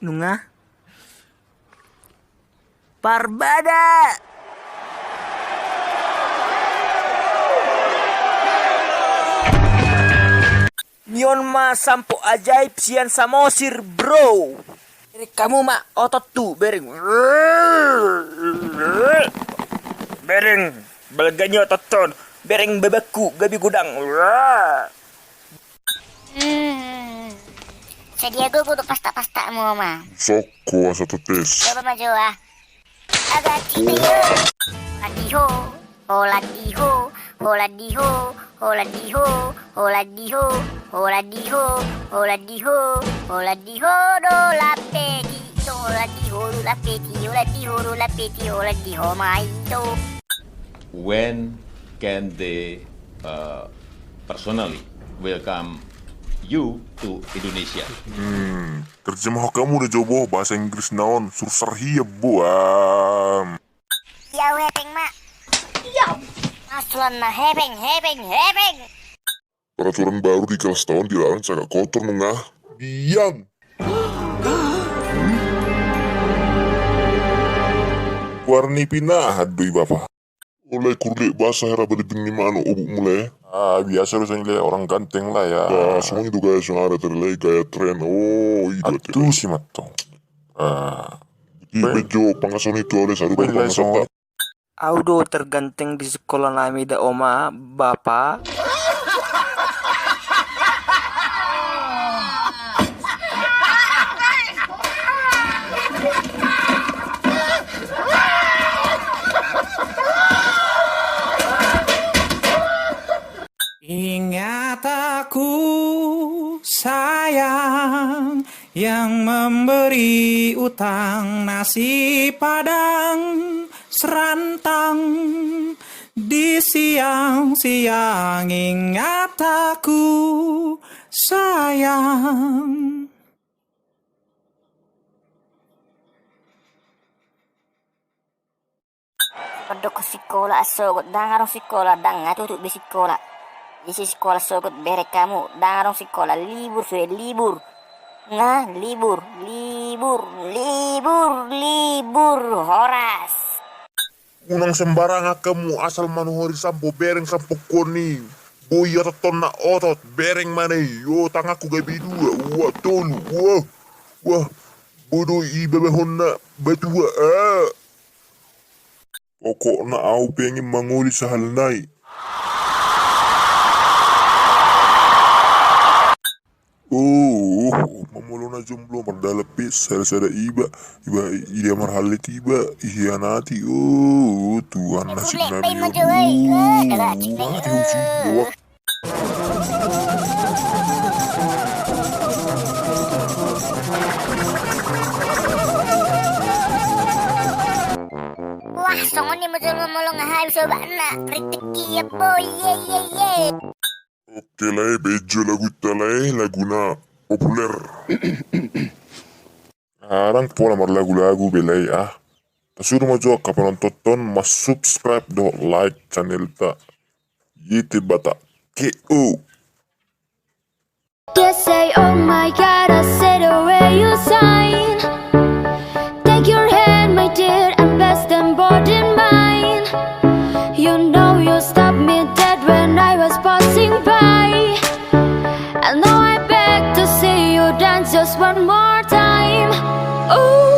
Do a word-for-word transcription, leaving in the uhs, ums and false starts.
Nunga. Parbada. Nion ma sampo ajaib sian Samosir, bro. Bereng hamu ma otot tu, bereng. Bereng, balga ni otot on. Bereng babakku, gabe godang. Hmm. Sadia gogo do pasta-pasta mu, Oma? Sokko asa tetes. Coba ma jo, ah. Agak cita yo. Ladiho, ho ladiho, ho ladiho, ho ladiho, ho ladiho, ho ladiho, ho ladiho, ho ladiho do lapeti, ho ladiho do lapeti, ho ladiho do lapeti, ho ladiho mai do. When can they, uh, personally welcome you to Indonesia? Hmm, terjemahon hamu do jo bo, bahasa Inggris na on, sursar hian bo, am. Iya, hepeng ma. Iya. Masulan na hepeng, hepeng, hepeng. Peraturan baru di kelas ta on, dilarang cakap kotor, nunga. Diam. Warni pinahan do i, Bapa. Olai kurlek basa hera balibing ni mano obuk mulai. Ah, biasa do songoni le, orang ganteng lah ya. Bah, songoni do gaya sonari, terlai gaya tren. Oh, i do. Atu si mattong. Ah. Ipe jo pangason itu oleh saru. Au do terganteng di sekolah nami da, Oma, Bapa. Ingat aku, sayang, yang memberi utang nasi padang serantang di siang-siang. Ingat aku, sayang. Mandok sikola sogot, ndang adong sikola, ndang tutup be sikola. Ise sikola sogot, bereng hamu, ndang adong sikola, libur sude, libur. Nga, libur, libur, libur, libur, horas. Unang sembarangan hamu asal manuhori sampo, bereng sampohon i. Boi otot on na otot, bereng ma na i. O, tanganku gabe dua, ua, tolu, ua, ua. Bodo i babahonna batua, ah. Pokokna au pengen mangoli sahal nai. Oh, mamolona jomblo mardalan pe sada-sada iba, iba ida marhallet iba, ihianati. Oh, Tuhan, nasib nami. Mati hujung. Wah, songon i ma jolma molo nga habis obatna, kritik ia po, ye, ye, ye. Oke lae, baen jo lagunta lae, laguna populer. Ndang pola marlagu-lagu be lae, ah. Tasuruhon ma jo angka panonton ma subscribe dohot like channelta. Yete bata. K O. They say, oh my God, I see the way you shine. Take your hand, my dear, and bless them both in mine. You know you stopped me dead when I was passing by. I know I beg to see you dance just one more time. Ooh.